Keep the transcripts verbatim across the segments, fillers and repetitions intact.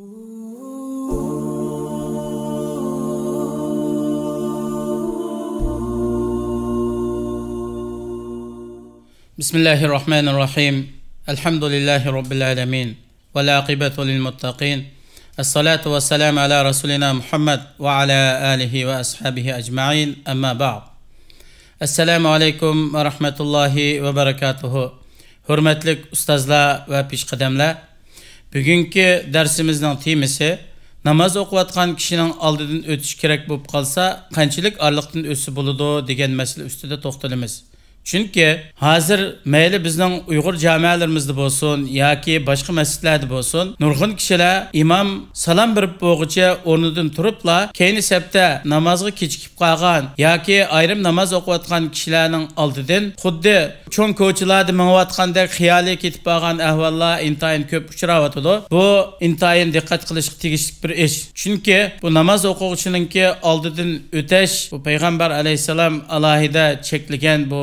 بسم الله الرحمن الرحيم. الحمد لله رب العالمين. والعاقبة للمتقين. الصلاة والسلام على رسولنا محمد وعلى آله وأصحابه أجمعين. أما بعد. السلام عليكم ورحمة الله وبركاته. ھۆرمەتلىك ئۇستازلار ۋە پېشقەدەملەر، بۈگۈنكى دەرسىمىزنىڭ تېمىسى، ناماز ئوقۇۋاتقان كىشىنىڭ ئالدىدىن ئۆتۈش كېرەك بولۇپ قالسا، قانچىلىك ئارىلىقتىن ئۆتسە بولىدۇ دېگەن مەسىلە ئۈستىدە توختىلىمىز. چۈنكى ھازىر مەيلى بىزنىڭ ئۇيغۇر جامەلىرىمىزدە بولسۇن ياكى باشقا مەسچىتلەردە بولسۇن، نۇرغۇن كىشىلەر ئىمام سالام بېرىپ بولغۇچە ئورنىدىن تۇرۇپلا، كەينى سەپتە نامازغا كېچىكىپ قالغان ياكى ئايرىم ناماز ئوقۇۋاتقان كىشىلەرنىڭ ئالدىدىن خۇددى چوڭ كوچىلاردا مېڭىۋاتقاندەك خىيالى كېتىپ قالغان ئەھۋاللار ئىنتايىن كۆپ ئۇچراۋاتىدۇ. بۇ ئىنتايىن دىققەت قىلىشقا تېگىشلىك بىر ئىش. چۈنكى بۇ ناماز ئوقۇغۇچىنىڭكى ئالدىدىن ئۆتەش، بۇ پەيغەمبەر ئەلەيھىسسالام ئالاھىدە چەكلىگەن بۇ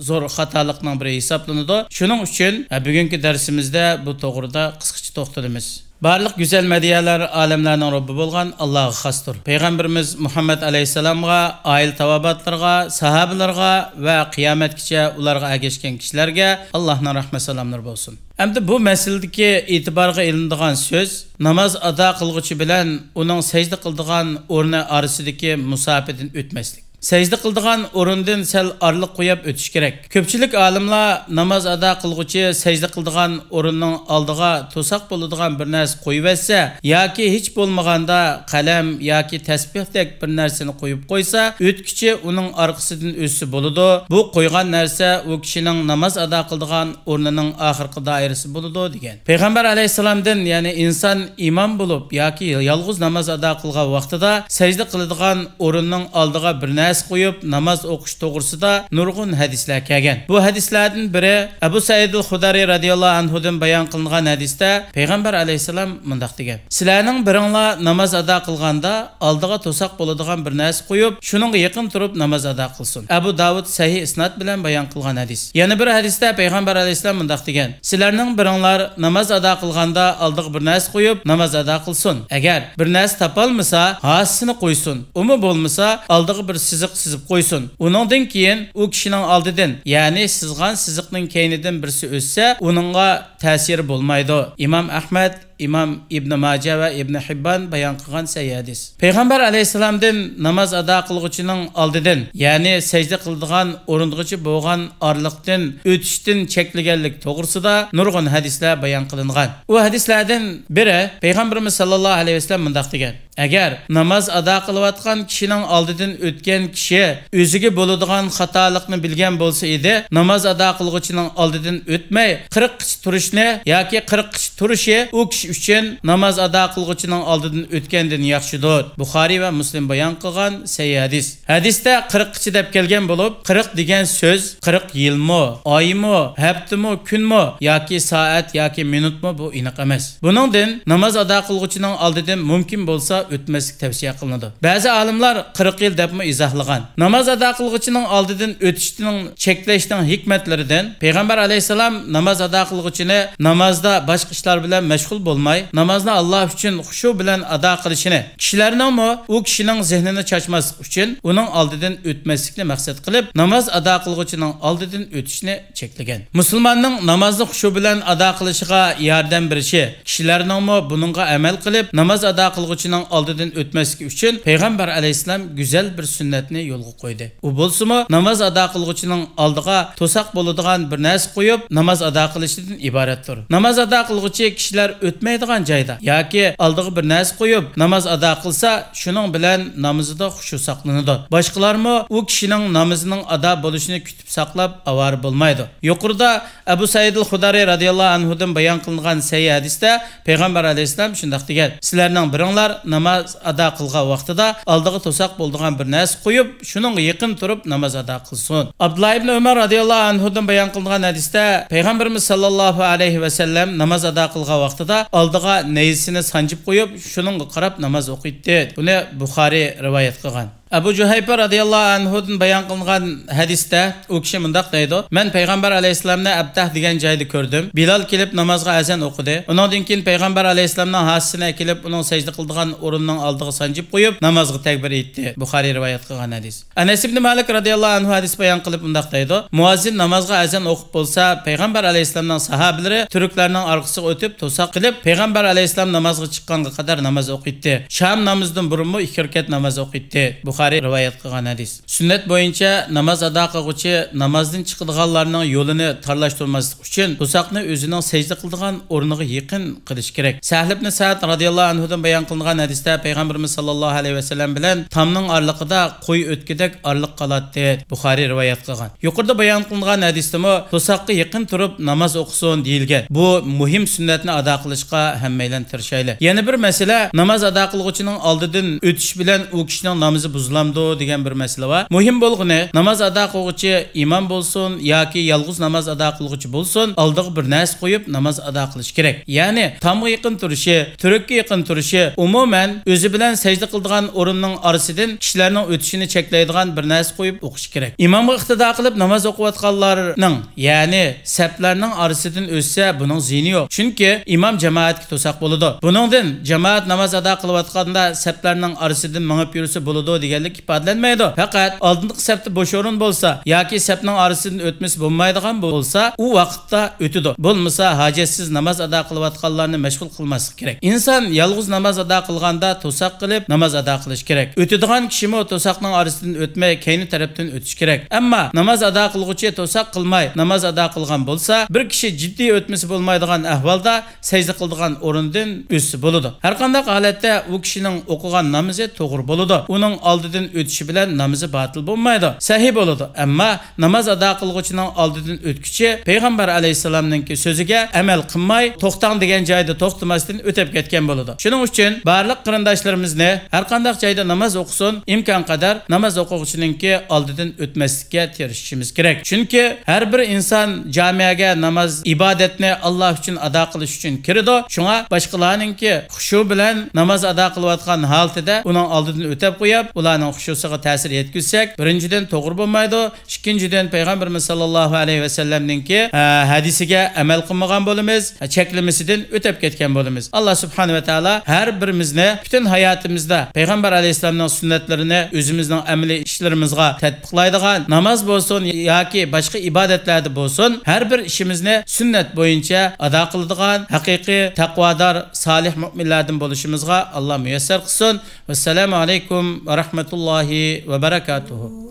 زور خاتالىقنىڭ بىرى ھېسابلىنىدۇ. شۇنىڭ ئۈچۈن، ھە، بۈگۈنكى دەرسىمىزدە بۇ توغرىدا قىسقىچە توختىلىمىز. بارلىق گۈزەل مەدھىيەلەر ئالەملەرنىڭ رەببى بولغان ئاللاغا خاستۇر. پەيغەمبىرىمىز مۇھەممەد ئەلەيھىسسالامغا، ئائىلە تاۋابىئاتلىرىغا، ساھابىلىرىغا ۋە قىيامەتكىچە ئۇلارغا ئەگەشكەن كىشىلەرگە ئاللاھنىڭ رەھمەت سالاملىرى بولسۇن. ئەمدى بۇ مەسىلىدىكى ئېتىبارغا ئېلىنىدىغان سۆز، ناماز ئادا قىلغۇچى بىلەن ئۇنىڭ سەجدە قىلىدىغان ئورنى ئارىسىدىكى مۇساپىدىن ئۆتمەسلىك. سەجدە قىلىدىغان ئورۇندىن سەل ئارىلىق قويۇپ ئۆتۈش كېرەك. كۆپچىلىك ئالىملار ناماز ئادا قىلغۇچى سەجدە قىلىدىغان ئورۇننىڭ ئالدىغا توساق بولىدىغان بىر نەرسە قويۇۋەتسە ياكى ھېچ بولمىغاندا قەلەم ياكى تەسبىھتەك بىر نەرسىنى قويۇپ قويسا، ئۆتكۈچى ئۇنىڭ ئارقىسىدىن ئۆتسە بولىدۇ. بۇ قويغان نەرسە ئۇ كىشىنىڭ ناماز ئادا قىلىدىغان ئورنىنىڭ ئاخىرقى دائىرىسى بولىدۇ، دېگەن. پەيغەمبەر ئەلەيھىسسالامدىن، يەنى ئىنسان ئىمام بولۇپ ياكى يالغۇز ناماز ئادا قىلغان ۋاقتىدا سەجدە قىلىدىغان ئورۇننىڭ ئالدىغا بىر نەرسە قويۇپ ناماز ئوقۇش توغرىسىدا نۇرغۇن ھەدىسلەر كەلگەن. بۇ ھەدىسلەردىن بىرى ئەبۇ سەئىدىل خۇدرى رەزىياللاھۇ ئەنھۇدىن بايان قىلىنغان ھەدىستە پەيغەمبەر ئەلەيھىسسالام مۇنداق دېگەن: سىلەرنىڭ بىرىڭلار ناماز ئادا قىلغاندا ئالدىغا توساق بولىدىغان بىر نەرسە قويۇپ، شۇنىڭغا يېقىن تۇرۇپ ناماز ئادا قىلسۇن. ئەبۇ داۋۇد سەھىھ ئىسناد بىلەن بايان قىلغان ھەدىس. يەنە بىر ھەدىستە پەيغەمبەر ئەلەيھىسسالام مۇنداق دېگەن: سىلەرنىڭ بىرىڭلار ناماز ئادا قىلغاندا ئالدىغا بىر نەرسە قويۇپ ناماز ئادا قىلسۇن. ئەگەر بىر نەرسە تاپالمىسا، ھاسىسىنى قويسۇن. ئۇمۇ بولمىسا، ئالدىغا بىر سىزىق سىزىپ قويسۇن. ئۇنىڭدىن كېيىن ئۇ كىشىنىڭ ئالدىدىن، يەنى سىزغان سىزىقنىڭ كەينىدىن بىرسى ئۆتسە، ئۇنىڭغا تەسىرى بولمايدۇ. ئىمام ئەھمەد، ئىمام ئىبنى ماجە ۋە ئىبنى ھىببان بايان قىلغان سەھىھ ھەدىس. پەيغەمبەر ئەلەيھىسسالامدىن ناماز ئادا قىلغۇچىنىڭ ئالدىدىن، يەنى سەجدە قىلىدىغان ئورۇنغىچە بولغان ئارىلىقتىن ئۆتۈشتىن چەكلىگەنلىك توغرىسىدا نۇرغۇن ھەدىسلەر بايان قىلىنغان. ئۇ ھەدىسلەردىن بىرى، پەيغەمبىرىمىز ساللاللاھۇ ئەلەيھى ۋەسەللەم مۇنداق دېگەن: ئەگەر ناماز ئادا قىلىۋاتقان كىشىنىڭ ئالدىدىن ئۆتكەن كىشى ئۆزىگە بولىدىغان خاتالىقنى بىلگەن بولسا ئىدى، ناماز ئادا قىلغۇچىنىڭ ئالدىدىن ئۆتمەي، قىرىق قىچ تۇرۇشنى ياكى قىرىق قىچ تۇرۇشى ئۇ كىشى ئۈچۈن ناماز ئادا قىلغۇچىنىڭ ئالدىدىن ئۆتكەندىن ياخشىدۇر. بۇخارىي ۋە مۇسلىم بايان قىلغان سەھىھ ھەدىس. ھەدىستە قىرىق قىچ دەپ كەلگەن بولۇپ، قىرىق دېگەن سۆز قىرىق يىلمۇ، ئايمۇ، ھەپتىمۇ، كۈنمۇ ياكى سائەت ياكى مىنۇتمۇ، بۇ ئېنىق ئەمەس. بۇنىڭدىن ناماز ئادا قىلغۇچىنىڭ ئالدىدىن مۇمكىن بولسا ئۆتمەسلىك تەۋسىيە قىلىنىدۇ. بەزى ئالىملار قىرىق يىل دەپمۇ ئىزاھلىغان. ناماز ئادا قىلغۇچىنىڭ ئالدىدىن ئۆتۈشنىڭ چەكلەشنىڭ ھېكمەتلىرىدىن پەيغەمبەر ئەلەيھىسسالام ناماز ئادا قىلغۇچىنى نامازدا باشقا ئىشلار بىلەن مەشغۇل بولماي، نامازنى ئاللا ئۈچۈن خۇشۇ بىلەن ئادا قىلىشىنى، كىشىلەرنىڭمۇ ئۇ كىشىنىڭ زېھنىنى چاچماسلىق ئۈچۈن ئۇنىڭ ئالدىدىن ئۆتمەسلىكنى مەقسەت قىلىپ، ناماز ئادا قىلغۇچىنىڭ ئالدىدىن ئۆتۈشنى چەكلىگەن. مۇسۇلماننىڭ نامازنى خۇشۇ بىلەن ئادا قىلىشىغا ياردەم بېرىشى، كىشىلەرنىڭمۇ بۇنىڭغا ئەمەل قىلىپ، ناماز ئادا قىلغۇچىنىڭ ئالدىدىن ئۆتمەسلىكى ئۈچۈن پەيغەمبەر ئەلەيھىسسالام گۈزەل بىر سۈننەتنى يولغا قويدى. ئۇ بولسىمۇ ناماز ئادا قىلغۇچىنىڭ ئالدىغا توساق بولىدىغان بىر نەرسە قويۇپ، ناماز ئادا قىلىشىدىن ئىبارەتتۇر. ناماز ئادا قىلغۇچى كىشىلەر ئۆتمەيدىغان جايدا ياكى ئالدىغا بىر نەرسە قويۇپ ناماز ئادا قىلسا، شۇنىڭ بىلەن نامىزىدا خۇشۇ ساقلىنىدۇ. باشقىلارمۇ ئۇ كىشىنىڭ نامىزىنىڭ ئادا بولۇشىنى كۈتۈپ ساقلاپ ئاۋارە بولمايدۇ. يۇقىرىدا ئەبۇ سەئىدىل خۇدرى رەزىياللاھۇ ئەنھۇدىن بايان قىلىنغان سەھىھ ھەدىستە پەيغەمبەر ئەلەيھىسسالام شۇنداق دېگەن: سىلەرنىڭ بىرىڭلار ناماز ئادا قىلغان ۋاقتىدا ئالدىغا توساق بولىدىغان بىر نەرسە قويۇپ، شۇنىڭغا يېقىن تۇرۇپ ناماز ئادا قىلسۇن. ئابدۇللا ئىبنى ئۆمەر رەزىياللاھۇ ئەنھۇدىن بايان قىلىنغان ھەدىستە پەيغەمبىرىمىز ساللاللاھۇ ئەلەيھى ۋەسەللەم ناماز ئادا قىلغان ۋاقتىدا ئالدىغا نەيزىسىنى سانجىپ قويۇپ، شۇنىڭغا قاراپ ناماز ئوقۇيتتى. بۇنى بۇخارىي رىۋايەت قىلغان. ئەبۇ جۇھەيپە رازىياللاھۇ ئەنھۇدىن بايان قىلىنغان ھەدىستە ئۇ كىشى مۇنداق دەيدۇ: مەن پەيغەمبەر ئەلەيھىسسالامنى ئەبتەھ دېگەن جايدا كۆردۈم. بىلال كېلىپ نامازغا ئەزان ئوقۇدى. ئۇنىڭدىن كېيىن پەيغەمبەر ئەلەيھىسسالامنىڭ ھاسىسىنى ئەكېلىپ، ئۇنىڭ سەجدە قىلىدىغان ئورنىنىڭ ئالدىغا سانجىپ قويۇپ، نامازغا تەكبىر ئېيتتى. بۇخارىي رىۋايەت قىلغان ھەدىس. ئەنەس ئىبنى مالىك رازىياللاھۇ ئەنھۇ ھەدىس بايان قىلىپ مۇنداق دەيدۇ: مۇئەززىن نامازغا ئەزان ئوقۇپ بولسا، پەيغەمبەر ئەلەيھىسسالامنىڭ ساھابىلىرى تۈركلەرنىڭ ئارقىسىغا ئۆتۈپ، توساق قىلىپ، پەيغەمبەر ئەلەيھىسسالام نامازغا چىققانغا قەدەر ناماز ئوقۇيتتى. شام نامىزىدىن بۇرۇنمۇ ئىككى رەكەت ناماز ئوقۇيتتى. بۇخارىي رىۋايەت قىلغان ھەدىس. سۈننەت بويىچە ناماز ئادا قىلغۇچى نامازدىن چىقىدىغانلارنىڭ يولىنى تارلاشتۇرماسلىق ئۈچۈن توساقنى ئۆزىنىڭ سەجدە قىلىدىغان ئورنىغا يېقىن قىلىش كېرەك. سەھل ئىبنى سەئد رازىياللاھۇ ئەنھۇدىن بايان قىلىنغان ھەدىستە پەيغەمبىرىمىز ساللاللاھۇ ئەلەيھى ۋەسەللەم بىلەن تامنىڭ ئارىلىقىدا قوي ئۆتكۈدەك ئارىلىق قالاتتى. بۇخارىي رىۋايەت قىلغان. يۇقىرىدا بايان قىلىنغان ھەدىستىمۇ توساققا يېقىن تۇرۇپ ناماز ئوقۇسۇن دېيىلگەن. بۇ مۇھىم سۈننەتنى ئادا قىلىشقا ھەممەيلەن تىرىشايلى. يەنە بىر مەسىلە، ناماز ئادا قىلغۇچىنىڭ ئالدىدىن ئۆتۈش بىلەن ئۇ كىشىنىڭ نامىزى بۇزۇلامدۇ دېگەن بىر مەسىلە بار. مۇھىم بولغىنى، ناماز ئادا قىلغۇچى ئىمام بولسۇن ياكى يالغۇز ناماز ئادا قىلغۇچى بولسۇن، ئالدىغا بىر نەرسە قويۇپ ناماز ئادا قىلىش كېرەك. يەنى تامغا يېقىن تۇرۇشى، تۈرككە يېقىن تۇرۇشى، ئومۇمەن ئۆزى بىلەن سەجدە قىلىدىغان ئورۇننىڭ ئارىسىدىن كىشىلەرنىڭ ئۆتۈشىنى چەكلەيدىغان بىر نەرسە قويۇپ ئوقۇش كېرەك. ئىمامغا ئىقتىدا قىلىپ ناماز ئوقۇۋاتقانلارنىڭ، يەنى سەپلەرنىڭ ئارىسىدىن ئۆتسە، بۇنىڭ زىيىنى يوق. چۈنكى ئىمام جامائەتكە توساق بولىدۇ. بۇنىڭدىن جامائەت ناماز ئادا قىلىۋاتقاندا سەپلەرنىڭ ئارىسىدىن مېڭىپ يۈرسە بولىدۇ دېگەنلىك ئىپادىلەنمەيدۇ. پەقەت ئالدىنقى سەپتە بوش ئورۇن بولسا ياكى سەپنىڭ ئارىسىدىن ئۆتمىسە بولمايدىغان بولسا، ئۇ ۋاقىتتا ئۆتىدۇ. بولمىسا ھاجەتسىز ناماز ئادا قىلىۋاتقانلارنى مەشغۇل قىلماسلىق كېرەك. ئىنسان يالغۇز ناماز ئادا قىلغاندا توساق قىلىپ ناماز ئادا قىلىش كېرەك. ئۆتىدىغان كىشىمۇ توساقنىڭ ئارىسىدىن ئۆتمەي، كەينى تەرەپتىن ئۆتۈش كېرەك. ئەمما ناماز ئادا قىلغۇچى توساق قىلماي ناماز ئادا قىلغان بولسا، بىر كىشى جىددىي ئۆتمىسە بولمايدىغان ئەھۋالدا سەجدە قىلىدىغان ئورنىدىن ئۆتسە بولىدۇ. ھەرقانداق ھالەتتە ئۇ كىشىنىڭ ئوقۇغان نامىزى توغرا بولىدۇ. ئۇنىڭ ئالدىدىن ئۆتۈشى بىلەن نامىزى باتىل بولمايدۇ، سەھىھ بولىدۇ. ئەمما ناماز ئادا قىلغۇچىنىڭ ئالدىدىن ئۆتكۈچى پەيغەمبەر ئەلەيھىسسالامنىڭكى سۆزىگە ئەمەل قىلماي، توختاڭ دېگەن جايدا توختىماستىن ئۆتۈپ كەتكەن بولىدۇ. شۇنىڭ ئۈچۈن بارلىق قېرىنداشلىرىمىزنى ھەرقانداق جايدا ناماز ئوقۇسۇن، ئىمكانقەدەر ناماز ئوقۇغۇچىنىڭكى ئالدىدىن ئۆتمەسلىككە تىرىشىشىمىز كېرەك. چۈنكى ھەر بىر ئىنسان جامىئەگە ناماز، ئىبادەتنى ئاللا ئۈچۈن ئادا قىلىش ئۈچۈن كىرىدۇ. شۇڭا باشقىلارنىڭكى خۇشۇ بىلەن ناماز ئادا قىلىۋاتقان ھالىتىدە ئۇنىڭ ئالدىدىن ئۆتەپ قويۇپ، ئۇلارنىڭ خۇشۇسىغا تەسىر يەتكۈزسەك، بىرىنچىدىن، توغرا بولمايدۇ. ئىككىنچىدىن، پەيغەمبىرىمىز ساللاللاھۇ ئەلەيھى ۋەسەللەمنىڭكى، ئە، ھەدىسىگە ئەمەل قىلمىغان بولىمىز، چەكلىمىسىدىن ئۆتۈپ كەتكەن بولىمىز. ئاللا سۇبھانەھۇ ۋە تائالا ھەر بىرىمىزنى پۈتۈن ھاياتىمىزدا پەيغەمبەر ئەلەيھىسسالامنىڭ سۈننەتلىرىنى ئۆزىمىزنىڭ ئەمەلىي ئىشلىرىمىزغا تەتبىقلايدىغان، ناماز بولسۇن ياكى باشقا ئىبادەتلەردە بولسۇن، ھەر بىر ئىشىمىزنى سۈننەت بويىچە ئادا قىلىدىغان ھەقىقىي تەقۋادار، سالىھ مۆمىنلەردىن بولۇشىمىزغا ئاللا مۇيەسسەر قىلسۇن. ۋەسسالامۇ ئەلەيكۇم ۋە رەھمەتۇللاھى ۋە بەرەكاتۇھۇ.